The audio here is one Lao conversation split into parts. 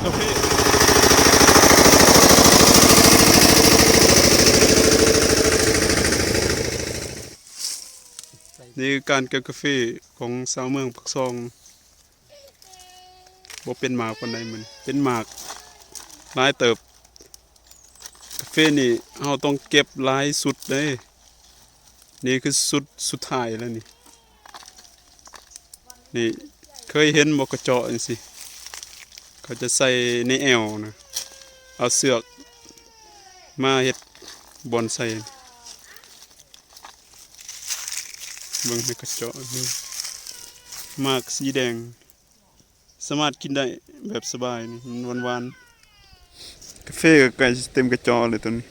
ກາເຟ. ນີ້ຄືການເກັບກາເຟຂອງຊາວເມືອງປາກຊ່ອງ. ບໍ່ເປັນໝາກປານໃດ ມັນເປັນໝາກຫຼາຍເຕີບ. ກາເຟນີ້ເຮົາຕ້ອງເກັບຫຼາຍຊຸດເດ້. ນີ້ຄືຊຸດສຸດທ້າຍແລ້ວນີ້. ນີ້ເຄີຍເຫັນບໍ່ ກະເຈາະຈັ່ງຊີ້ ເຂົາຈະໃສ່ໃນແອວນະ ເອົາເຊືອກມາເຮັດບ່ອນໃສ່. ເບິ່ງໃຫ້ກະເຈາະນີ້ ໝາກສີແດງ ສາມາດກິນໄດ້ແບບສະບາຍນີ້ ມັນຫວານໆ. ກາເຟກໍໃກ້ຊິເຕັມກະເຈາະແລ້ວຕອນນີ້.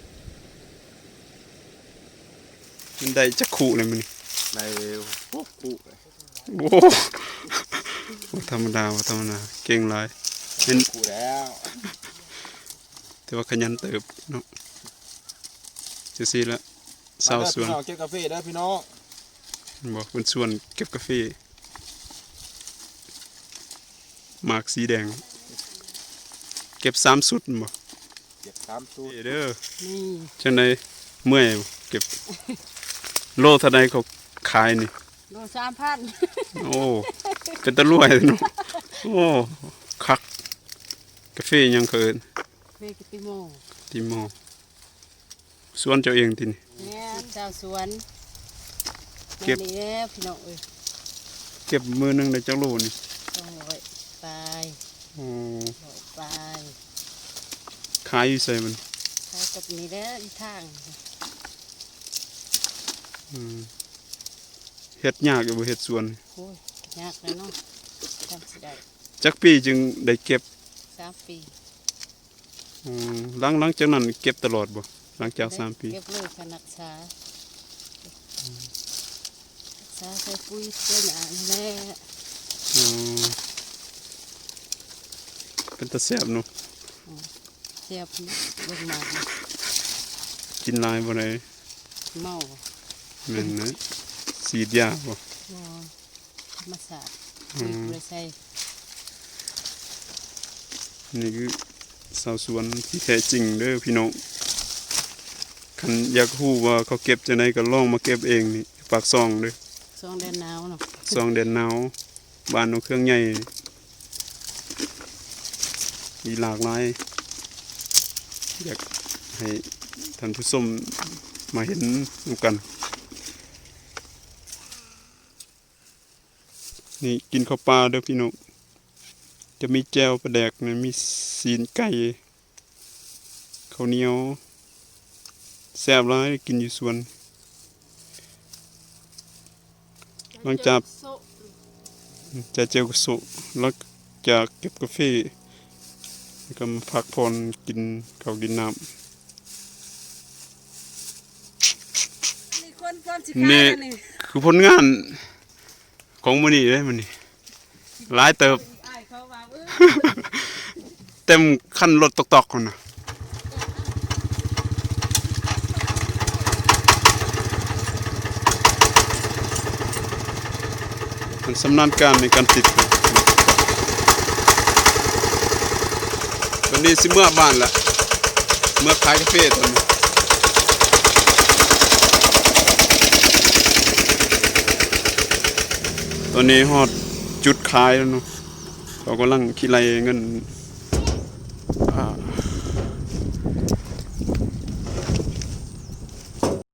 ມັນໄດ້ຈັກຄຸແລ້ວມື້ນີ້? ໄດ້ຫົກຄຸ. ໂອ້ ບໍ່ທຳມະດາ ບໍ່ທຳມະດາ ເກັ່ງຫຼາຍ. ເຫັນ ຄຸແລ້ວ ແຕ່ວ່າຂະຫຍັນເຕີບເນາະ. ຈັ່ງຊີ້ລະ ຊາວສວນ ມາເດີພີ່ນ້ອງ ເກັບກາເຟເດີພີ່ນ້ອງ. ເຫັນບໍ່ ເພິ່ນຊວນເກັບກາເຟ ໝາກສີແດງ. ເກັບສາມຊຸດແມ່ນບໍ່? ເກັບສາມຊຸດເດີ. ນີ້ ຈັ່ງໃດ ເມື່ອຍບໍ່ ເກັບ? ໂລເທົ່າໃດເຂົາຂາຍນີ້? ໂລສາມພັນ. ໂອ້ ເປັນຕາລວຍເນາະ. ໂອ້ ຄັກ. ກາເຟຫຍັງເຂົາເອີ້ນ? ເຟກະຕິໂມ. ຕິໂມ. ສວນເຈົ້າເອງຕິນີ້? ແມ່ນ ຊາວສວນ. ເກັບ ແມ່ນແລ້ວພີ່ນ້ອງເອີຍ. ເກັບມື້ໜຶ່ງໄດ້ຈັກໂລນີ້? ສອງຮ້ອຍປາຍ. ໂອ້ ຮ້ອຍປາຍ. ຂາຍຢູ່ໃສມັນ? ຂາຍກັບນີ້ແຫຼະ ຢູ່ທາງ. ອືມ ເຮັດຍາກຢູ່ບໍ່ ເຮັດສວນ? ໂອ້ຍ ຍາກແລ້ວເນາະ ກວ່າຊິໄດ້. ຈັກປີຈຶ່ງໄດ້ເກັບ? ສາມປີ. ອືມ ຫຼັງ ຫຼັງຈາກນັ້ນເກັບຕະຫຼອດບໍ່? ຫຼັງຈາກສາມປີ ເກັບເລີຍ ການຮັກສາ ອືມ ຮັກສາໃສ່ປຸ໋ຍໃສ່ຫຍ້າຫັ້ນແຫຼະ. ອືມ ເປັນຕາແຊບເນາະ. ອືມ ແຊບເນາະ ເບິ່ງມາກເນາະ. ກິນຫຼາຍບໍ່ໄດ້ ເມົາ. ແມ່ນນະ ສີດຢາບໍ່? ບໍ່. ທຳມະຊາດ ອືມ ບໍ່ໄດ້ໃສ່. ນີ້ຄືຊາວສວນທີ່ແທ້ຈິງເດີພີ່ນ້ອງ. ຄັນຢາກຮູ້ວ່າເຂົາເກັບຈັ່ງໃດກໍລອງມາເກັບເອງນີ້ ປາກຊ່ອງເດີ. ຊ່ອງແດນໜາວເນາະ ຊ່ອງແດນໜາວ ບ້ານໜອງເຄືອງໃຫຍ່. ມີຫຼາກຫຼາຍ ຢາກໃຫ້ທ່ານຜູ້ຊົມມາເຫັນນຳກັນ. ນີ້ກິນເຂົ້າປ່າເດີພີ່ນ້ອງ ຈະມີແຈ່ວປາແດກ ມີຊີ້ນໄກ່ ເຂົ້າໜຽວ ແຊບຫຼາຍ ກິນຢູ່ສວນ. ຫຼັງຈາກ ຈາເຈວກະໂຊະ ຫຼັງຈາກເກັບກາເຟ ແລ້ວກໍມາພັກຜ່ອນ ກິນເຂົ້າກິນນ້ຳ. ນີ້ຄືຜົນງານຂອງມື້ນີ້ເດ້ ມື້ນີ້ຫຼາຍເຕີບ ເຕັມຄັນລົດຕອກໆພຸ້ນນະ. ມັນຊຳນານການໃນການຕິດ. ຕອນນີ້ຊິເມືອບ້ານລະ ເມືອຂາຍກາເຟຕອນນີ້. ຕອນນີ້ຮອດຈຸດຂາຍແລ້ວເນາະ ເຂົາກຳລັງຄິດໄລ່ເງິນ